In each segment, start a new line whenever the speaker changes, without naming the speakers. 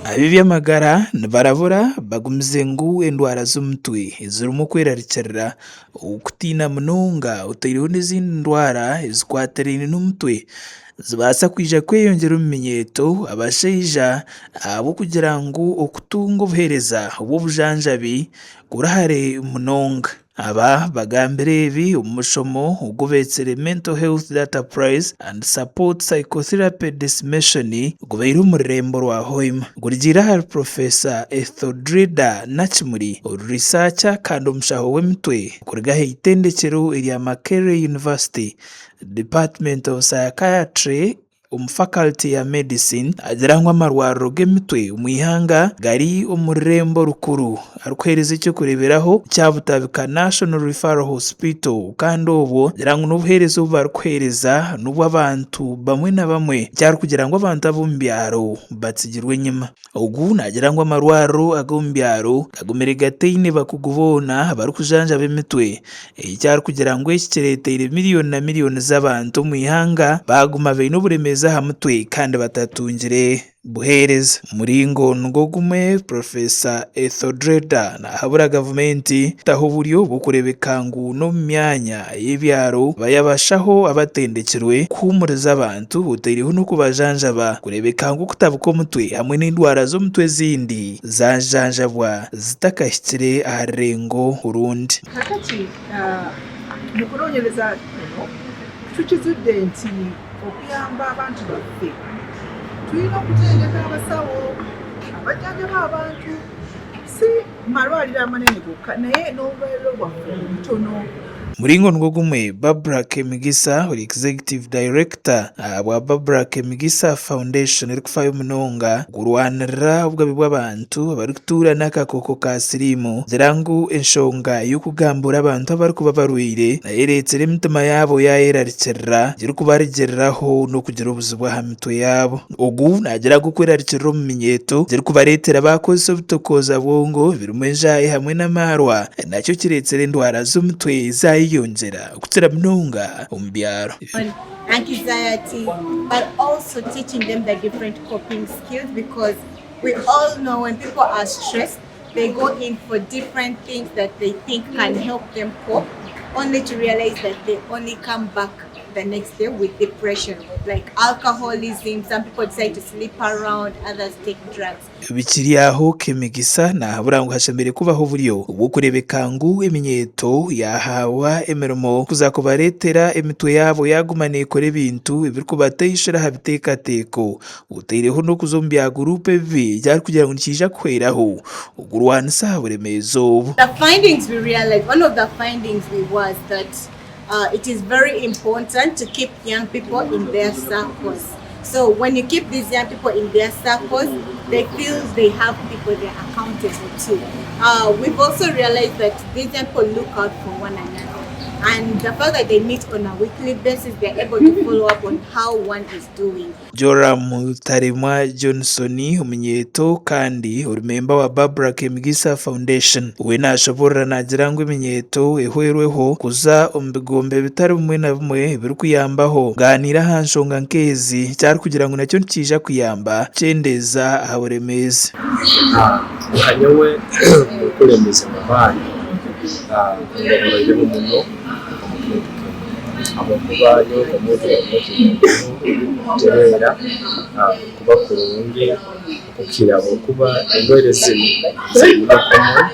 Ab'eby'amagara nibarabura bagumize ngu endwara z'omutwe ezirimu okwerarikirira, okutiina munonga otaireho n'ezindi ndwara ezikwatiraine n'omutwe nizibaasa kwija kweyongyera omu minyeeto abashaija ahabw'okugira ngu okutunga obuheereza bw'obujanjabi kuri hare munonga. Aba bagambire ebi omu mushomo ogu beetsire Mental Health Data Prize and Support Psychotherapy Dissemination ogubaire omu rurembo rwa Hoima. Gurigiire ahari Professor Ethodrida Nakimuli ori researcher kandi omushaho w'emitwe kuruga aha itendekyero erya Makerere University, Department of Psychiatry, Omu Faculty ya Medicine naagira ngu amarwariro g'emitwe omu ihanga gari omu rurembo rukuru arikuheereza eky'okureeberaho kya Butabika National Referral Hospital kandi obwo naagira ngu n'obuheereza obu barikuheereza n'obw'abantu bamwe na bamwe eki arikugira ngu abantu ab'omu byaro batsigirwe enyima. Ogu naagira ngu amarwariro ag'omu byaro gagumire gataine bakugu boona abarikujanjaba emitwe, eki arikugira ngu eki kireeteire miriyoni na miriyoni z'abantu omu ihanga baaguma baine oburemeezi aha mutwe kandi batatungire buheereza. Omu muringo nigwo gumwe, Professor Ethodreda naahabura gavumenti kutaho oburyo bw'okureebeka ngu n'omu myanya y'ebyaro habayo abashaho abatendekirwe kuhuumuriza abantu otaireho n'okubajanjaba kureebeka ngu okutabuka omutwe hamwe n'endwara z'omutwe ezindi zaajanjabwa zitakahikire aha rurengo orundi.
Kakati mu kunoonyereza kuno tukizudde nti okuyamba abantu baffe tulina okutendeka abasawo abajjanjaba abantu si malwaliro amanene gokka naye n'obulwaliro bwaffe obutono.
Muringo nigwo gumwe, Barbra Kemigisa ori Executive Director ahabwa Barbra Kemigisa Foundation erikufayo munonga kurwanirira obugabe bw'abantu abarikutuura n'akakooko ka siriimu naagira ngu enshonga y'okugambura abantu abarikuba barwaire nayo ereetsire emitima yaabo yaayerarikirira erikubarigiriraho n'okugira obuzibu aha mitwe yaabo. Ogu naagira ngu okwerarikirira omu minyeeto kirikubareetera baakozesa obutokooza bwongo ebirimu enjaayi hamwe n'amaarwa nakyo kireetsire endwara z'omutwe zaayeyongyera kukira munonga omu byaro.
Anxiety but also teaching them the different coping skills because we all know when people are stressed they go in for different things that they think can help them cope only to realize that they only come back the next day with depression like alcoholism some people decide to sleep around others take drugs.
Bikiri aho, Kemigisa naahabura ngu hashemereire kubaho oburyo bw'okureebeka ngu eminyeeto yaahaabwa emirimo kuza kubareetera emitwe yaabo yaaguma neekora ebintu ebirikubateishura aha biteekateeko Otaireho n'okuza omu bya guruupu ebibi eki arikugira ngu nikiija kuhweraho okurwanisa aha buremeezi obu.
The findings we realized, one of the findings we was that it is very important to keep young people in their circles. So when you keep these young people in their circles, they feel they have people they are accountable to. We've also realized that these young people look out for one another and the fact that they meet on a weekly basis, they are able to follow up on how one is doing.
Joram Taremwa Johnson omunyeeto kandi ori memba wa Barbra Kemigisa Foundation we nashoborora nagira ngu eminyeeto ehweirweho kuza omu bigombe bitari bimwe na bimwe ebirikuyambaho kuganiira aha nshonga nk'ezi eki arikugira ngu nakyo nikiija kuyamba kukyendeeza aha buremeezi.
Nka nyowe omukulembeze w'abaana ngaburairemu muno omu kintu kinu habwokuba nyowe nk'omuntu kutereera kuba kurungi kukira habwokuba endwaire zinu ziri muno common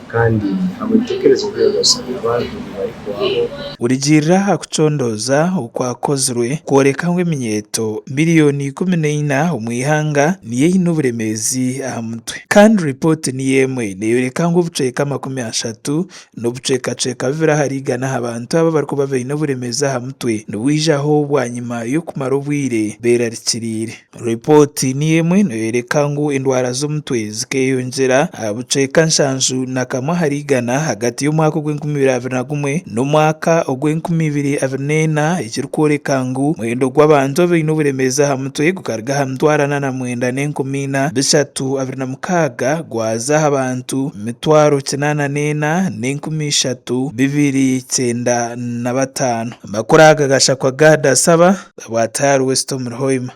kandi habw'ebitekerezo binu nosanga abantu nibahikwaho.
Kurugiirira aha kucondooza okwakozirwe kworeka ngu eminyeeto miriyoni 14 omu ihanga niyo eine oburemeezi aha mutwe. Kandi ripooti niyo emwe neeyoreka ngu obucweka 30 N'obucwekacweka bubiri ahari igana aha bantu aba abarikuba baine oburemeezi aha mutwe nibwijaho bwanyima y'okumara obwire beerarikiriire. Ripooti niyo emwe neeyoreka ngu endwara z'omutwe zikeeyongyera aha bucweka 71 ahari igana ahagati y'omwaka ogw'enkumi ibiri abiri na gumwe n'omwaka ogw'enkumi ibiri abiri n'ena ekirikworeka ngu omuhendo gw'abantu abaine oburemeezi aha mutwe gukaruga aha mitwaro ana na mwenda n'enkumi ina 326 gwaza aha bantu 804,395. Amakuru aga gashakwa Gad Asaba, Bwatari West omuri Hoima.